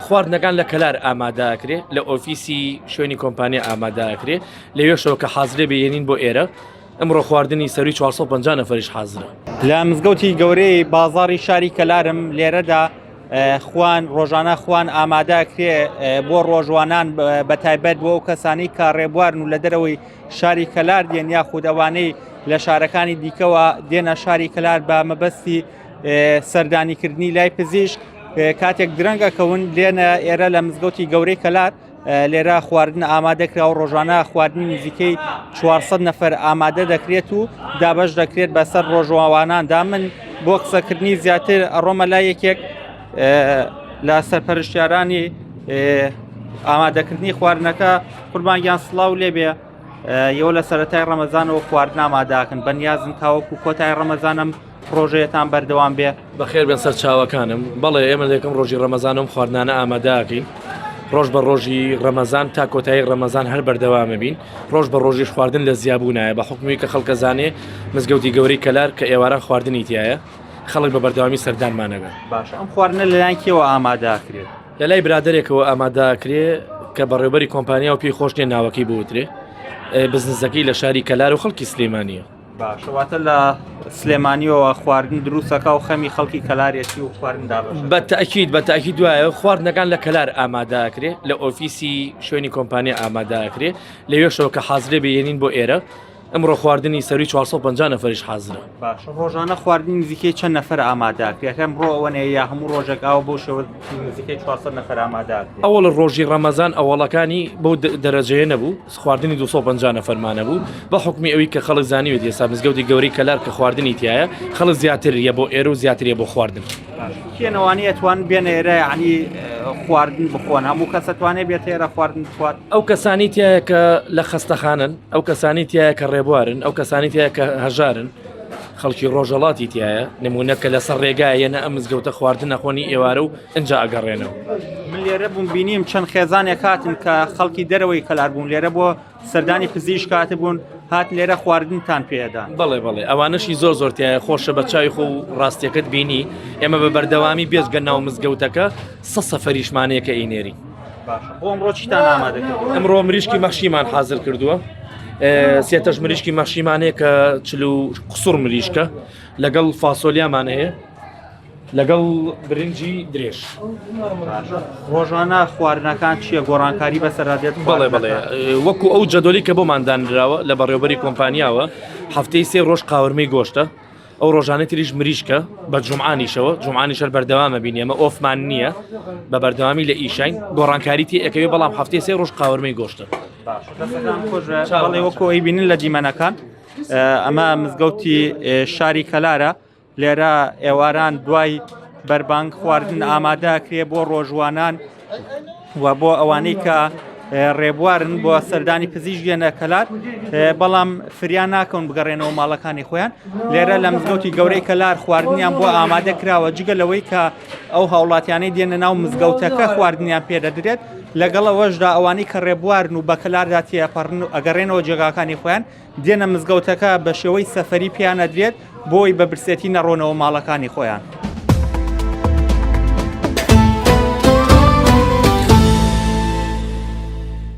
خواردنەکان لە کەلار ئامادەکرێ لە ئۆفیسی شوێنی کۆمپانیا ئامادەکرێ لەوێشەوە کە حازرێ بێنین بۆ ئێرە ئەمڕۆ خواردنی سەروی 450 نەفەریش حازرە. لە مزگەوتی گەورەی بازاڕی شاری کەلارم لێرەدا خوان ڕۆژانە خوان ئامادەکرێ بۆ ڕۆژوانان بە تایبەت بۆ ئەو کەسانی کە ڕێبوارن و لە دەرەوەی شاری کەلار دێن یاخود ئەوانەی لە شارەکانی دیکەوە دێنە شاری کەلار بە مەبەستی سەردانیکردنی لای پزیشک کاتێک درەنگەکەون لێنە ئێرە لە مزگەوتی گەورەی کەلار لێرە خواردن ئامادەکرا و ڕۆژانە خواردنی نزیکەی 400 نەفەر ئامادە دەکرێت و دابەش دەکرێت بەسەر ڕۆژواواناندا من بۆ قسەکردنی زیاتر ئەڕۆمە لای یەکێک لە سەرپەرشتیارانی ئامادەکردنی خواردنەکە قوربانگیان سڵاو لێبێ یەوە لە سەرەتای ڕەمەزانەوە خواردن ئاماداکەن بەنیازن تاوەکو کۆتای ڕەمەزانم پڕۆژەیەتان بەردەوام بێ. بەخێر بێن سەرچاوەکانم بەڵێ ئێمە لە یەکەم ڕۆژی ڕەمەزانەوە ئەم خواردنانە ئامادەکەین ڕۆژ بە ڕۆژی ڕەمەزان تا کۆتایی ڕەمەزان هەر بەردەوامە بین ڕۆژ بە ڕۆژیش خواردن لە زیابوونایە بە حکومی کە خەڵکە زانێ مزگەوتی گەورەی کەلار کە ئێواران خواردنی تایە خەڵک بە بەردەوامی سەردانمانەگە باش ئەم خواردنە لەلایەن کێوە ئامادەکرێت لە لای برادێکەوە ئامادەکرێ کە بەڕێوبەری کۆمپانیا و پێی خۆش نیە ناوەکەی بوترێ بزنسەکەی لە شاری کەلار و خەڵکی سلێمانیە باشە واتە لە سلێمانیەوە خواردن دروستەکە و خەمی خەڵکی کەلارێتی و خواردن دابەش بە تەئکید بە تەئکید وایە خواردنەکان لە کەلار ئامادەکرێ لە ئۆفیسی شوێنی کۆمپانیا ئامادەکرێ لەوێشەوە کە حازرێ بێنین بۆ ئێرە ئەمڕۆ خواردنی سەروی 450 نەفەریش حازرە. باشە ڕۆژانە خواردنی نزیکەی چەند نەفەر ئامادەکرێت ئەمڕۆ ئەوەنەیە یا هەموو ڕۆژێک ئاوە بەو شێوە نزیکەی 400 نەفەر ئامادەکرێت؟ ئەوەڵ ڕۆژی ڕەمەزان ئەوەڵەکانی بەو دەرەجەیە نەبوو خواردنی 250 نەفەرمانە بوو بە حوکمی ئەوی کە خەڵک زانیوێتی ئێستا مزگەوتی گەورەی کەلار کە خواردنی تایە خەڵک زیاتر یە بۆ ئێرە و زیاتر یە بۆ خواردن. کێن ئەوانەی ئەتوان بێنە ئێرە یعنی خواردن بخۆن هەموو کەس ئەتوانێ بێتە ئێرە خواردن بخوات؟ ئەو کەسانی تایە کە لە خەستەخانەن ئەو کەسانی تایە کە ڕێبوارن ئەو کەسانی تایە کە هەژارن خەڵکی ڕۆژەڵاتی تایە نمونە کە لەسەر ڕێگایە یەنە ئەم مزگەوتە خواردن ئەخۆنی ئێوارە و ئنجا ئەگەڕێنەوە. من لێرە بووم بینیم چەند خێزانێک هاتن کە خەڵکی دەرەوەی کەلار بوون لێرە بۆ سەردانی پزیشک هاتبوون هات لێرە خواردنتان پێدان. بەڵێ بەڵێ ئەوانەشی زۆر زۆر تایە خۆشە بە چاوی خۆ و ڕاستیەکەت بینی ئێمە بە بەردەوامی بێجگە ناو مزگەوتەکە سە سەفەریشمانەیە کە ئەینێرین. باشە بۆ ئەمڕۆ چیتان ئامادە کردووە؟ ئەمڕۆ مریشکی مەخشیمان حازر کردووە سێتەش مریشکی مەخشیمانەیە کە چل و قسوڕ مریشکە لەگەڵ فاسۆلیامان هەیە لەگەڵ برنجی درێژ. ڕۆژانە خواردنەکان چییە گۆڕانکاری بەسەرا دێت؟ بەڵێ بەڵێ وەکو ئەو جەدۆلی کە بۆمان دانراوە لە بەڕێوبەری کۆمپانیاوە هەفتەی سێ ڕۆژ قاورمەی گۆشتە ئەو ڕۆژانەی تریش مریشکە بە جومعانیشەوە جومعانیش هەر بەردەوامە بین ئێمە ئۆفمان نییە بە بەردەوامی لە ئیشین گۆڕانکاری تێ ئەکەوێ بەڵام هەفتەی سێ ڕۆژ قاورمەی گۆشتە. دەستەکان خۆش بەڵێ وەکو ئەی بینن لە دیمەنەکان ئەمە مزگەوتی شاری کەلارە لێرە ئێواران دوای بەربانگ خواردن ئامادە کرێ بۆ ڕۆژوانان و بۆ ئەوانەی کە ڕێبوارن بۆ سەردانی پزیشک دێنە کەلار بەڵام فریا ناکەون بگەڕێنەوە ماڵەکانی خۆیان لێرە لە مزگەوتی گەورەی کەلار خواردنیان بۆ ئامادە کراوە جگە لەوەی کە ئەو هاوڵاتیانەی دێنە ناو مزگەوتەکە خواردنیان پێدەدرێت لەگەڵ ئەوەشدا ئەوانەی کە ڕێبوارن و بە کەلاردا تێپەڕن و ئەگەڕێنەوە جێگاکانی خۆیان دێنە مزگەوتەکە بە شێوەی سەفەری پیانەدرێت بۆی بە برسێتی نەڕۆنەوە ماڵەکانی خۆیان.